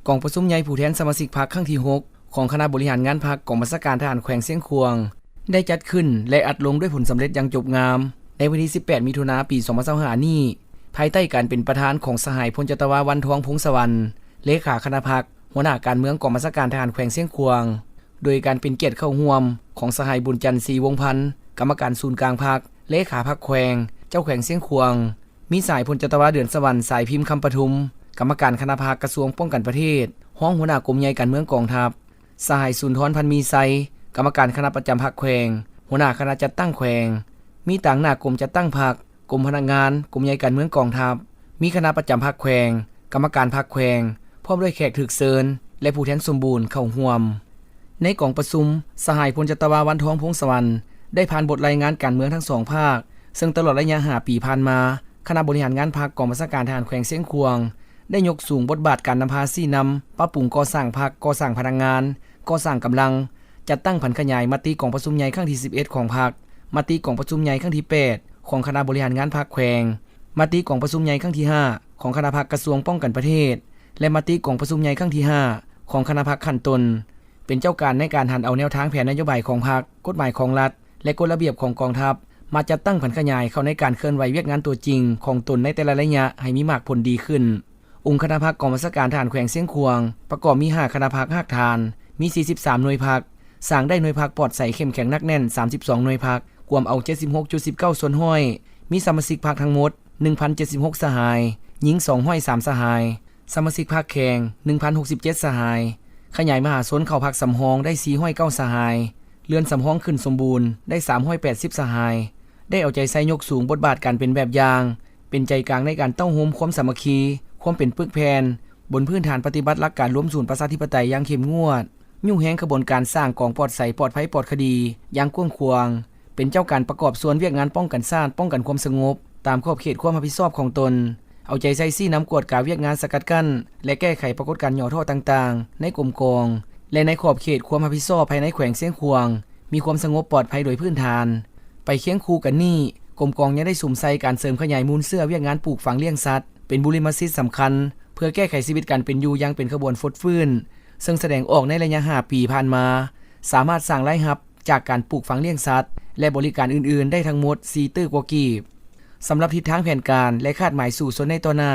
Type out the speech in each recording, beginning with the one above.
ກອງປະຊຸມໃຫຍ່ຜູ້ແທນສະມາຊິກພັກຄັ້ງທີຫົກ ຂອງຄະນະບໍລິຫານງານພັກກອງບັນຊາການທະຫານແຂວງຊຽງຂວາງ ໄດ້ຈັດຂຶ້ນ ແລະ ອັດລົງດ້ວຍຜົນສຳເລັດຢ່າງຈົບງາມ ໃນວັນທີສິບແປດ ມິຖຸນາ ປີ ສອງພັນຊາວຫ້ານີ້ ພາຍໃຕ້ການເປັນປະທານຂອງສະຫາຍ ພົນຈັດຕະວາ ວັນທອງ ພົງສະຫວັນ ເລຂາຄະນະພັກ, ຫົວໜ້າການເມືອງກອງບັນຊາການທະຫານແຂວງຊຽງຂວາງ ໂດຍການເປັນກຽດເຂົ້າຮ່ວມຂອງສະຫາຍ ບຸນຈັນ ສີວົງພັນ ກຳມະການສູນກາງພັກ, ເລຂາພັກແຂວງ, ເຈົ້າແຂວງຊຽງຂວາງ, ມີສະຫາຍ ພົນຈັດຕະວາ ເດືອນສະຫວັນ ສາຍພິມຄຳປະທຸມ ກຳມະການຄະນະພັກກະຊວງປ້ອງກັນປະເທດ, ຮອງຫົວໜ້າກົມໃຫຍ່ການເມືອງກອງທັບ, ສະຫາຍ ສຸນທອນ ພັນມີໄຊ ກຳມະການຄະນະປະຈຳພັກແຂວງ, ຫົວໜ້າຄະນະຈັດຕັ້ງແຂວງ, ມີຕາງໜ້າກົມຈັດຕັ້ງພັກ, ກົມພະນັກງານ, ກົມໃຫຍ່ການເມືອງກອງທັບ, ມີຄະນະປະຈຳພັກແຂວງ, ກຳມະການພັກແຂວງ, ພ້ອມດ້ວຍແຂກຖືກເຊີນ ແລະ ຜູ້ແທນສົມບູນເຂົ້າຮ່ວມ. ໃນກອງປະຊຸມ, ສະຫາຍ ພົນຈັດຕະວາ ວັນທອງ ພົງສະຫວັນ ໄດ້ຜ່ານບົດລາຍງານການເມືອງທັງສອງພາກ, ເຊິ່ງຕະຫຼອດໄລຍະຫ້າປີຜ່ານມາ, ຄະນະບໍລິຫານງານພັກກອງບັນຊາການທະຫານແຂວງຊຽງຂວາງ ໄດ້ຍົກສູງບົດບາດການນຳພາຊີ້ນຳ, ປັບປຸງກໍ່ສ້າງພັກ, ກໍ່ສ້າງພະນັກງານ, ກໍ່ສ້າງກຳລັງ, ຈັດຕັ້ງຜັນຂະຫຍາຍມະຕິກອງປະຊຸມໃຫຍ່ຄັ້ງທີສິບເອັດຂອງພັກ, ມະຕິກອງປະຊຸມໃຫຍ່ຄັ້ງທີແປດຂອງຄະນະບໍລິຫານງານພັກແຂວງ, ມະຕິກອງປະຊຸມໃຫຍ່ຄັ້ງທີຫ້າຂອງຄະນະພັກກະຊວງປ້ອງກັນປະເທດ ແລະ ມະຕິກອງປະຊຸມໃຫຍ່ຄັ້ງທີຫ້າຂອງຄະນະພັກຂັ້ນຕົ້ນ, ເປັນເຈົ້າການໃນການຫັນເອົາແນວທາງແຜນນະໂຍບາຍຂອງພັກ, ກົດໝາຍຂອງລັດ ແລະ ກົດລະບຽບຂອງກອງທັບ ມາຈັດຕັ້ງຜັນຂະຫຍາຍເຂົ້າໃນການເຄື່ອນໄຫວວຽກງານຕົວຈິງຂອງຕົນໃນແຕ່ລະໄລຍະໃຫ້ມີໝາກຜົນດີຂຶ້ນ. ອົງຄະນະພັກກອງບັນຊາການທະຫານແຂວງຊຽງຂວາງ ປະກອບມີຫ້າຄະນະພັກຮາກຖານ, ມີສີ່ສິບສາມໜ່ວຍພັກ, ສ້າງໄດ້ໜ່ວຍພັກປອດໃສເຂັ້ມແຂງໜັກແໜ້ນສາມສິບສອງໜ່ວຍພັກ, ກວມເອົາເຈັດສິບຫົກຈຸດສິບເກົ້າສ່ວນຮ້ອຍ, ມີສະມາຊິກພັກທັງໝົດໜຶ່ງພັນເຈັດສິບຫົກສະຫາຍ, ຍິງສອງຮ້ອຍສາມສະຫາຍ, ສະມາຊິກພັກແຂງໜຶ່ງພັນຫົກສິບເຈັດສະຫາຍ, ຂະຫຍາຍມະຫາຊົນເຂົ້າພັກສຳຮອງໄດ້ສີ່ຮ້ອຍເກົ້າສະຫາຍ, ເຮືອນສຳຮອງຂຶ້ນສົມບູນໄດ້ສາມຮ້ອຍແປດສິບສະຫາຍ, ໄດ້ເອົາໃຈໃສ່ຍົກສູງບົດບາດການເປັນແບບຢ່າງ, ເປັນໃຈກາງໃນການເຕົ້າໂຮມຄວາມສາມັກຄີ, ຄວາມເປັນປຶກແຜ່ນ, ບົນພື້ນຖານປະຕິບັດຫຼັກການລວມສູນປະຊາທິປະໄຕຢ່າງເຂັ້ມງວດ, ຍູ້ແຮງຂະບວນການສ້າງກອງປອດໃສ, ປອດໄພ, ປອດຄະດີຢ່າງກວ້າງຂວາງ, ເປັນເຈົ້າການປະກອບສ່ວນວຽກງານປ້ອງກັນຊາດ, ປ້ອງກັນຄວາມສະຫງົບ ຕາມຂອບເຂດຄວາມຮັບຜິດຊອບຂອງຕົນ, ເອົາໃຈໃສ່ຊີ້ນຳກວດກາວຽກງານສະກັດກັ້ນ ແລະ ແກ້ໄຂປາກົດການຫຍໍ້ທໍ້ຕ່າງໆ ໃນກົມກອງ ແລະ ໃນຂອບເຂດຄວາມຮັບຜິດຊອບພາຍໃນແຂວງຊຽງຂວາງ ມີຄວາມສະຫງົບປອດໄພໂດຍພື້ນຖານ. ໄປຄຽງຄູ່ກັນນີ້, ກົມກອງຍັງໄດ້ສຸມໃສ່ການເສີມຂະຫຍາຍມູນເຊື້ອວຽກງານປູກຝັງລ້ຽງສັດ ເປັນບຸລິມະສິດສຳຄັນ ເພື່ອແກ້ໄຂຊີວິດການເປັນຢູ່ຢ່າງເປັນຂະບວນຟົດຟື້ນ, ເຊິ່ງສະແດງອອກໃນໄລຍະຫ້າປີຜ່ານມາ, ສາມາດສ້າງລາຍຮັບຈາກການປູກຝັງລ້ຽງສັດ ແລະ ບໍລິການອື່ນໆໄດ້ທັງໝົດສີ່ຕື້ກວ່າກີບ. ສຳລັບທິດທາງແຜນການ ແລະ ຄາດໝາຍສູ້ຊົນໃນຕໍ່ໜ້າ,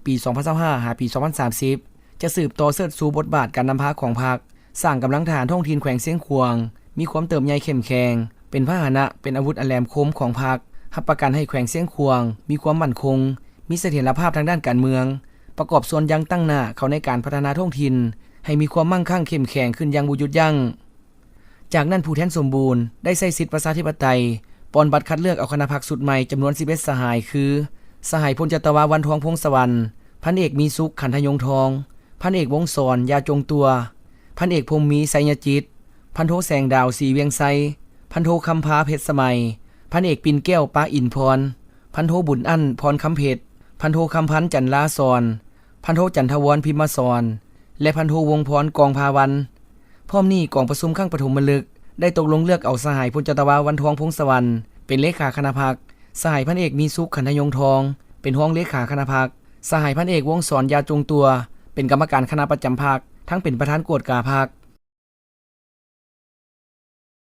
ປີສອງພັນຊາວຫ້າ ຫາ ປີສອງພັນສາມສິບ ຈະສືບຕໍ່ເຊີດຊູບົດບາດການນຳພາຂອງພັກ, ສ້າງກຳລັງທະຫານທ້ອງຖິ່ນແຂວງຊຽງຂວາງ ມີຄວາມເຕີບໃຫຍ່ເຂັ້ມແຂງ, ເປັນພາຫະນະ, ເປັນອາວຸດອັນແຫຼມຄົມຂອງພັກ, ຮັບປະກັນໃຫ້ແຂວງຊຽງຂວາງມີຄວາມໝັ້ນຄົງ, ມີສະຖຽນລະພາບທາງດ້ານການເມືອງ, ປະກອບສ່ວນຢ່າງຕັ້ງໜ້າເຂົ້າໃນການພັດທະນາທ້ອງຖິ່ນ ໃຫ້ມີຄວາມໝັ້ງຄັ່ງເຂັ້ມແຂງຂຶ້ນຢ່າງບໍ່ຢຸດຢັ້ງ. ຈາກນັ້ນຜູ້ແທນສົມບູນໄດ້ໃຊ້ສິດປະຊາທິປະໄຕ ປ່ອນບັດຄັດເລືອກເອົາຄະນະພັກຊຸດໃໝ່ຈຳນວນສິບເອັດສະຫາຍ ຄື ສະຫາຍ ພົນຈັດຕະວາ ວັນທອງ ພົງສະຫວັນ, ພັນເອກ ມີສຸກ ຂັນທະຍົງທອງ, ພັນເອກ ວົງສອນ ຢາຈົງຕົວ, ພັນເອກ ພົມມີ ໄຊຍະຈິດ, ພັນໂທ ແສງດາວ ສີວຽງໄຊ, ພັນໂທ ຄຳພາ ເພັດສະໄໝ, ພັນເອກ ປິ່ນແກ້ວ ປະອິນພອນ, ພັນໂທ ບຸນອັ້ນ ພອນຄຳເພັດ, ພັນໂທ ຄຳພັນ ຈັນລາສອນ, ພັນໂທ ຈັນທະວອນ ພິມມະສອນ ແລະ ພັນໂທ ວົງພອນ ກອງພາວັນ. ພ້ອມນີ້ ກອງປະຊຸມຄັ້ງປະຖົມມະລຶກ ໄດ້ຕົກລົງເລືອກເອົາສະຫາຍ ພົນຈັດຕະວາ ວັນທອງ ພົງສະຫວັນ ເປັນເລຂາຄະນະພັກ, ສະຫາຍ ພັນເອກ ມີສຸກ ຂັນທະຍົງທອງ ເປັນຮອງເລຂາຄະນະພັກ, ສະຫາຍ ພັນເອກ ວົງສອນ ຢາຈົງຕົວ ເປັນກຳມະການຄະນະປະຈຳພັກ ທັງເປັນປະທານກວດກາພັກ.